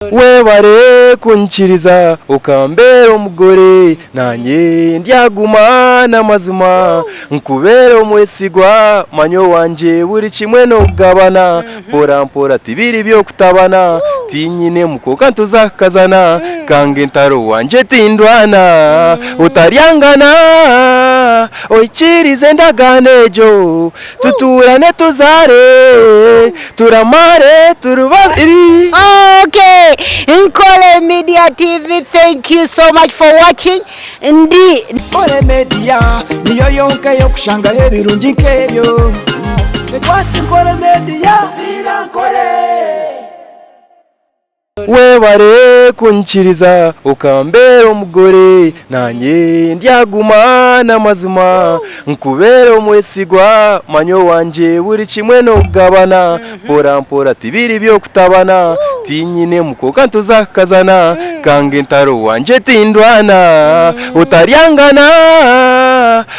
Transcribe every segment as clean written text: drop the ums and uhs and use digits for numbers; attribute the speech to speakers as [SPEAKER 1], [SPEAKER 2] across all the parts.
[SPEAKER 1] Webare kunyikiriza okambeera omugore, nanye ndyaguma n'amazima nkubeere omwesigwa, manya owangye buri kimwe n'okugabana, mpora mpora tibiri by'okutabana, tinyine mukoka nituza kukazana, kange ntari owangye tindwana, otaryangana oikirize endagaano egyo. Tutuurane tuzaare, turamare turi babiri.
[SPEAKER 2] Okay, Nkole Media TV, thank you so much for watching. Ndi
[SPEAKER 3] Nkole Media niyo yonka ey'okushangaho ebirungi nk'ebyo. Watch Nkole Media, Nkole.
[SPEAKER 1] Webare kunyikiriza okambeera omugore, nanye ndyaguma n'amazima nkubeere omwesigwa, manya owangye buri kimwe n'okugabana, mpora mpora tibiri by'okutabana, tinyinemu kwonka nituza kukazana, kange ntari owangye tindwana, otaryangana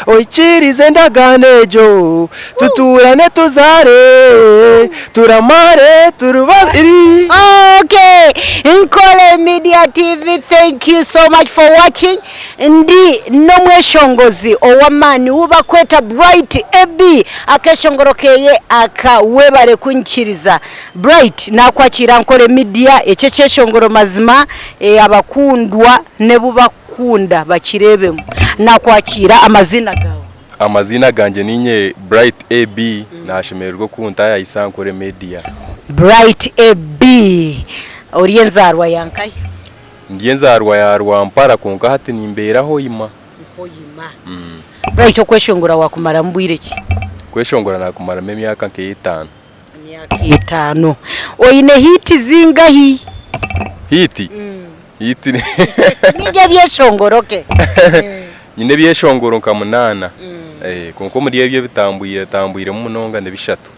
[SPEAKER 1] oikirize endagaano egyo. Tutuurane tuzaare, turamare turi babiri.
[SPEAKER 2] Okay, Nkole Media TV, thank you so much for watching. Ndi n'omweshongozi ow'amaani ou bakweta Bright AB. Akeshongoro keye aka webare kunyikiriza. Bright nakwakiira Nkole Media, eki ekyeshongoro mazima eh, abakundwa n'ebu bakukunda bakireebemu. Nakwakiira amaziina gaawe.
[SPEAKER 1] Amaziina gangye niinye Bright AB, nashemererwa okuntayayisa Nkore Media.
[SPEAKER 2] Bright AB, ori enzaarwa ya nkahi?
[SPEAKER 1] Ndi enzaarwa ya Rwampara kwonka hati nimbeera Hoima.
[SPEAKER 2] Hoima. Bright okweshongora wakumaramu bwire ki?
[SPEAKER 1] Kweshongora nakumaramu emyaka nk'etaano.
[SPEAKER 2] Emyaka etaano. Oine hiiti zingahi?
[SPEAKER 1] Hiiti? Hiiti
[SPEAKER 2] Ninga ebyeshongoro ke?
[SPEAKER 1] Nyine ebyeshongoro nka munaana kwonka omuri ebyo ebitambwire tambwiremu munonga ni bishatu.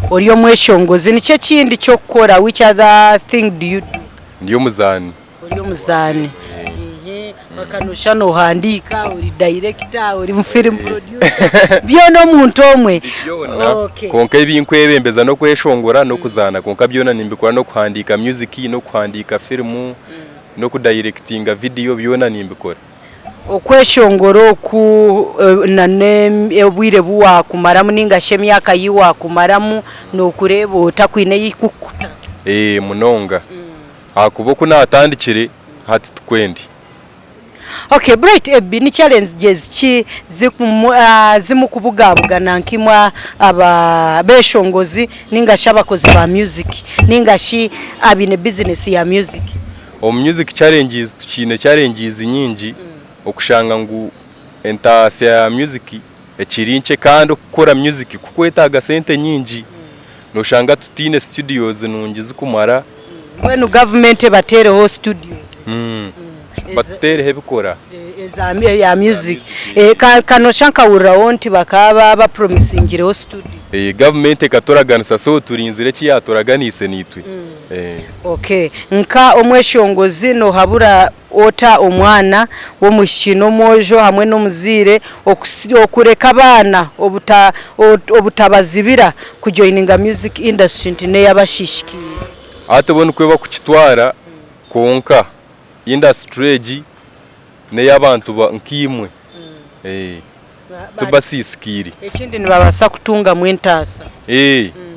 [SPEAKER 2] Ori omweshongozi, niki ekindi ky'okukora, which other thing do you do?
[SPEAKER 1] Ndi omuzaani.
[SPEAKER 2] Ori omuzaani. Bakanoshusha nohandiika, ori dayirekita, ori firimu purodyusa, byona omuntu omwe.
[SPEAKER 1] Byona, kwonka ebi nkwebembeza n'okweshongora n'okuzaana kwonka byona nimbikora n'okuhandiika myuziki, n'okuhandiika firimu, n'okudayirekitinga vidiyo byona nimbikora.
[SPEAKER 2] Okweshongora oku n'obwire obu waakumaramu nainga shi emyaka ei waakumaramu nookureeba ota kwine ei kukukuta?
[SPEAKER 1] Ee munonga ahakuba oku naatandikire hati tikwo ndi.
[SPEAKER 2] Okay Bright Ebi ni challenges ki zimukubugabugana nkaimwe abeshongozi ninga shi abakozi ba music ninga shi abaine business ya music?
[SPEAKER 1] Omu music challenges tukiine challenges nyingi okushanga ngu entaasya ya music ekiri nkye kandi okukora music kukwetaaga sente nyingi noshanga tutaine studios nungi zikumara.
[SPEAKER 2] Mbwenu gavumenti ebateereho studios?
[SPEAKER 1] Batuteereho ebikora.
[SPEAKER 2] Eya music. Ka nosha nkahuriraho nti bakaba bapromisingireho studio.
[SPEAKER 1] Gavumenti ekaturaganisa so turinzire eki yaturaganiise naitwe.
[SPEAKER 2] Okay. Nka omweshongozi nohabura ota omwana w'omwishiki n'omwojo hamwe n'omuzaire okureka abaana obutabazibira kujoininga music industry nti n'eyabashiishikiire?
[SPEAKER 1] Hati bo nikwo bakukitwara kwonka industry egi n'ey'abantu nkaimwe tibasiisikaire.
[SPEAKER 2] Ekindi nibabaasa kutungamu entaasa.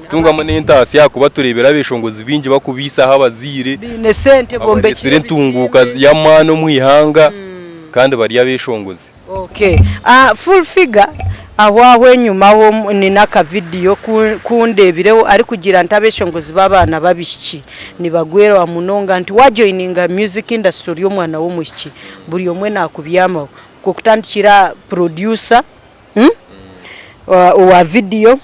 [SPEAKER 1] Kutungamu n'entaasya ahakuba tureebire abeshongozi baingi bakubaisaho abazaire.
[SPEAKER 2] Baine sente bombekire
[SPEAKER 1] Abareetsire entunguuka y'amaani omu ihanga kandi bari abeshongozi.
[SPEAKER 2] Okay. Full figure aho aho enyima aho nyine aka video ku ndeebireho arikugira nti abeshongozi b'abaana b'abaishiki nibagwerwa munonga nti wajoininga music industry ori omwana w'omwishiki buri omwe nakubyamaho okutandikira aha producer, owa vidiyo,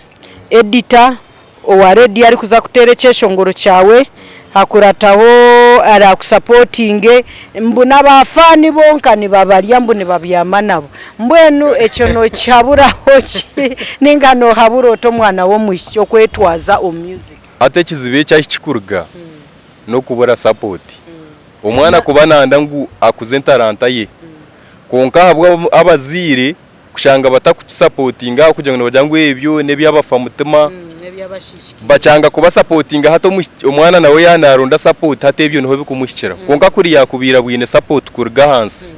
[SPEAKER 2] editor, owa rediyo arikuza kuteera ekyeshongoro kyawe, hakurataho araakusapotinge, mbu n'aba faani bonka nibabarya mbu nibabyama nabo. Mbwenu ekyo nookihaburaho ki nainga noohabura ota omwana w'omwishiki okwetwaza omu music?
[SPEAKER 1] Hati ekizibu eki ahu kikuruga n'okubura sapoti. Omwana kuba nayenda ngu akuze entaranta ye kwonka ahabwa abazaire kushanga batakutusapotinga ahabw'okugira ngu nibagira ngu ebyo n'eby'abafamutima. Bakyanga kubasapotinga hati omwana nawe yaaba naaronda sapoti hati ebyo niho bikumuhikiraho. Kwonka kuri yaakubaire abwine sapoti kuruga ahansi,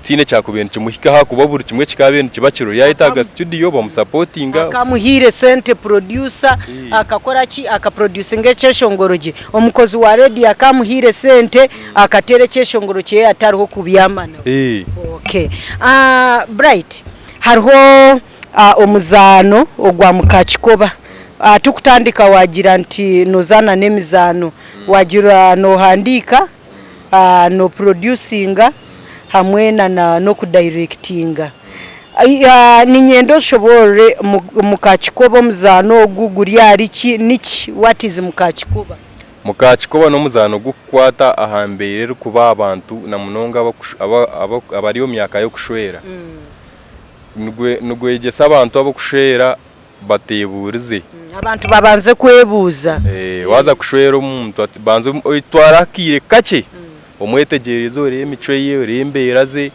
[SPEAKER 1] tihaine ekyakubaire nikimuhikaho ahakuba buri kimwe kikaabaire nikiba kiriho. Yaayetaaga situdiyo bamusapotinga.
[SPEAKER 2] Akamuhaire sente producer akakora ki akaproducinga ekyeshongoro gye. Omukozi wa rediyo akamuhaire sente akateera ekyeshongoro kyeye atariho kubyama nawe. Okay. Bright, hariho Omuzaano ogwa Mukakikoba. Tukutandika wagira nti nozaana n'emizaano, wagira nohandiika, nopurodyusinga hamwe nana n'okudayirekitinga. Niinyenda oshoboorore Mukakikoba omuzaano ogu guri ahari ki, niki? What is Mukakikoba?
[SPEAKER 1] Mukakikoba n'omuzaano ogurikukwata aha mbeera erikuba aha bantu na munonga abari omu myaka y'okushwera. Nigwegyesa abantu ab'okushwera bateebuurize.
[SPEAKER 2] Abantu babanze kwebuuza.
[SPEAKER 1] Waaza kushwera omuntu banza otware akaire kakye omwetegyereze oreebe emicwe ye, oreebe embeera ze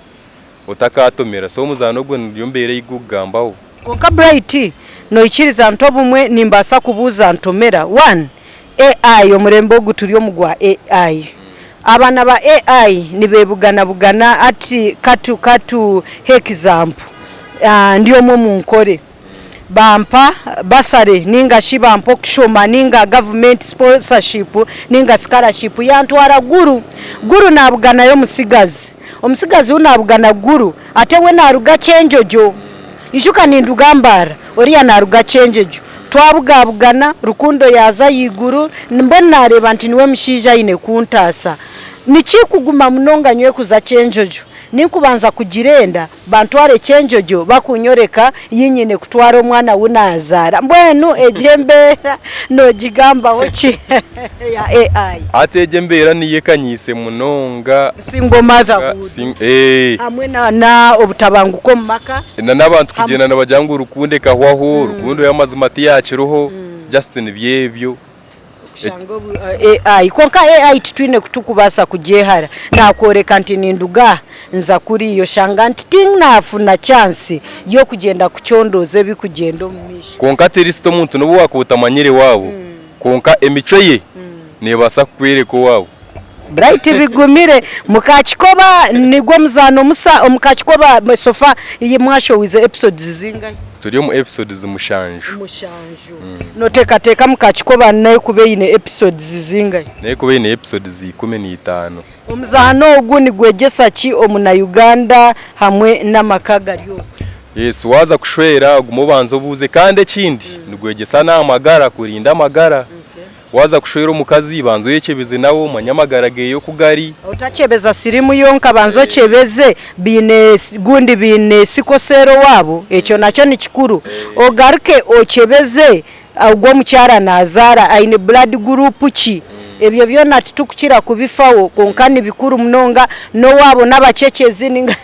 [SPEAKER 1] otakatomera. So omuzaano ogwo niyo mbeera ei gurikugambaho.
[SPEAKER 2] Kwonka Bright, noikiriza nti obumwe nimbaasa kubuuza ntomera? One, AI, omurembe ogu turi omu gwa AI. Abaana ba AI nibebuganabugana ati katu katuhe example, ndi omwe omu Nkore, bampa bursary ninga shi bampa okushoma ninga government sponsorship ninga scholarship yantwara Gulu. Gulu nabuganayo omutsigazi, omutsigazi ou nabugana Gulu ate we naruga Kyenjojo. Ijuka ninduga Mbarara, oriya naruga Kyenjojo. Twabugabugana, rukundo yaaza ahaiguru, mbwenu naareeba nti niwe mushaija aine kuntaasa. Nikikuguma munonga nyowe kuza Kyenjojo. Ninkubanza kugira enda, bantware Kyenjojo bakunyoreka ei nyine kutwara omwana ou naazaara. Mbwenu egyo embeera noogigambaho ki eya AI?
[SPEAKER 1] Hati egyo embeera niyo ekanyiise munonga.
[SPEAKER 2] Single motherhood hamwe na obutabanguko omu maka.
[SPEAKER 1] Na n'abantu kugyenda nibagira ngu rukundo ekahwaho, rukundo y'amazima tiyakiriho, just nibyo ebyo.
[SPEAKER 2] Okushanga obu AI, kwonka AI titwine ku turikubaasa kugyehara. Naakworeka nti ninduga aha nza kuriya oshanga nti tinafuna chance y'okugyenda kucondooza ebirikugyenda omu maisho.
[SPEAKER 1] Kwonka at least omuntu n'obu waakuba otamanyire waabo, kwonka emicwe ye neebaasa kukworeka owaabo.
[SPEAKER 2] Bright bigumire. Mukakikoba nigwo muzaano musa omukakikoba sofa mwashowize episodes zingahi?
[SPEAKER 1] Turi omu episodes mushanju.
[SPEAKER 2] Mushanju. Notekateka mukakikoba nekuba eine episodes zingahi?
[SPEAKER 1] Nekuba eine episodes 15.
[SPEAKER 2] Omuzaano ogu nigwegyesa ki omuna Uganda hamwe namaka agari okwe?
[SPEAKER 1] Yes waza kushwera ogume obanze obuuze kandi ekindi nigwegyesa naha magara kurinda amagara. Waaza kushwera omukazi, banza oyekyebeze nawe omanye amagara geeye oku gari.
[SPEAKER 2] Otakyebeza sirimu yonka, banza okyebeze baine gundi baine sikoseero owaabo, ekyo nakyo ni kikuru. Ogaruke okyebeze ogwo omukyara naazaara aine blood group ki? Ebyo byona titukukira kubifaho kwonka ni bikuru munonga n'owaabo n'abacekyezi ninga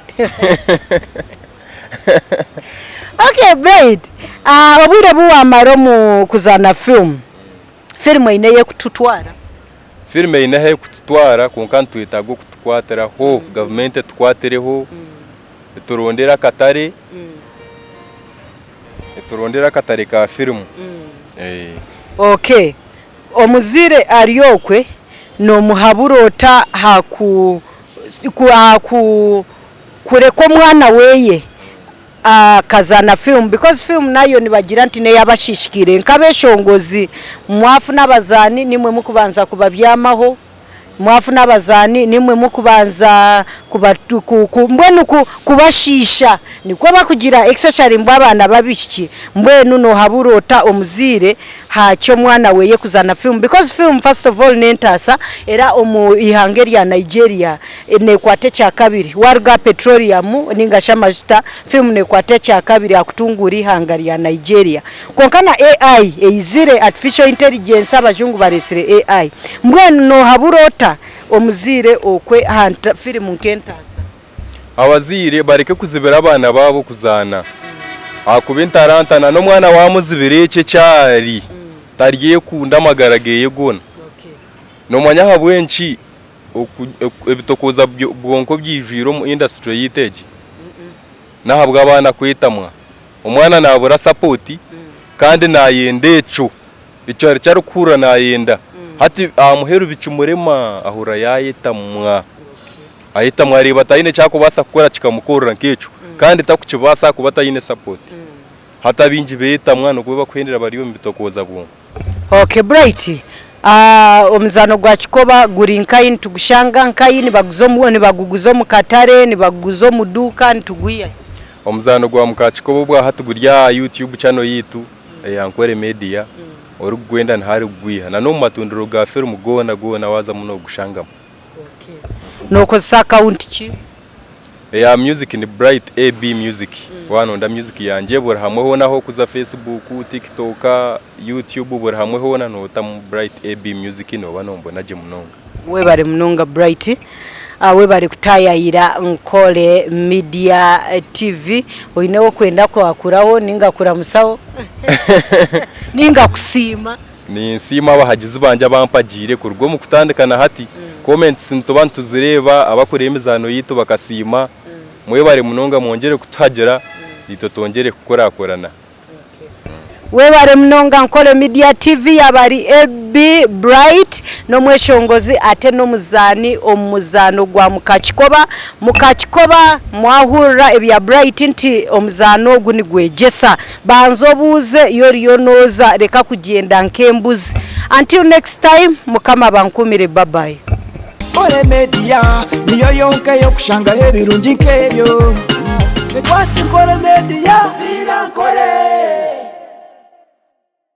[SPEAKER 2] Okay Bright, obwire obu waamara omu kuzaana film, Firimu eine ei erikututwara?
[SPEAKER 1] Firimu eine ahu erikututwara kwonka nitwetaaga okutukwatiraho, gavumenti etukwatireho, eturondere akatare, eturondere akatare ka firimu.
[SPEAKER 2] Okay. Omuzaire ari okwe nomuhabura ota aha ku aha ku kureka omwana weye Akazaana film because film nayo nibagira nti neyabashishikaire nkabeshongozi mwafuna abazaani nimwe mukubanza kubabyamaho mwafuna abazaani nimwe mukubanza mbwenu kubashiisha nikwo bakugira especially mbwe abaana babishiki mbwenu nohabura ota omuzaire Haaki omwana weye kuzaana film because film first of all nentaasa era omu ihanga erya Nigeria nekwata ekyakabiri waruga aha petroleum ninga shi amajuta film nekwata ekyakabiri aha kutunguura ihanga rya Nigeria kwonka na AI eizire artificial intelligence abajungu baretsire AI mbwenu nohabura ota omuzaire okwe aha film nk'entaasa?
[SPEAKER 1] Abazaire bareke kuzibira abaana baabo kuzaana ahakuba entaranta na n'omwana waamuzibira ekyo eki ari taryekunda amagara geeye goona. Noomanya ahabw'enki ebitokooza bwonko byijwire omu indasituri yaitu egi? N'ahabw'abaana kwetamwa. Omwana naabura sapoti. Kandi naayenda ekyo. Ekyo eki arikuhurira naayenda. Hati aha muheru bikimurema ahurira yaayetamwa. Ayetamwa areeba taine eki arikubaasa kukora kikamukorera nk'ekyo. Kandi takukibaasa ahakuba taine support. Hati abaingi beetamwa nikwo bakuhendera bari omu bitokooza bwonko.
[SPEAKER 2] Okay Bright, omuzaano gwa kikoba guri nkahi nitugushanga nkahi nibaguza omu nibaguguza omu katare nibaguguza omu duuka nitugwiha hi?
[SPEAKER 1] Omuzaano gwa muka kikoba obwa hati guri aha YouTube channel yaitu eya Nkore Media, orikugwenda niho arikugwiha na n'omu matundiro ga firimu goona goona waazamu noogushangamu.
[SPEAKER 2] Nookozesa akawunti ki?
[SPEAKER 1] Eya music ni Bright AB Music waaba noyenda music yangye buri hamwe hoona ahu orikuza Facebook, TikTok, YouTube buri hamwe hoona nootamu Bright AB Music nooba nombona gye munonga.
[SPEAKER 2] Webare munonga Bright, webare kutayayira Nkore Media TV, oine owukwenda kwakuraho ninga kuramusaho ninga kusiima?
[SPEAKER 1] Ninsiima abahagizi bangye abampagiire kuruga omu kutandika na hati. Comments nituba nituzireeba, abakureeba emizaano yaitu bakasiima. Mwebare munonga mwongyere kutuhagira itwe twongyere kukurakurana.
[SPEAKER 2] Webare munonga Nkore Media TV yaaba ari AB Bright n'omweshongozi ate n'omuzaani omu muzaano gwa Mukakikoba. Mukakikoba mwahurira ebya Bright nti omuzaano ogu nigwegyesa. Banza obuuze yoriyo noza reka kugyenda nk'embuzi until next time mukama abankumire bye bye.
[SPEAKER 3] Nkore Media niyo yonka ey'okushangaho ebirungi nk'ebyo. Watch Nkore Media. Nkore.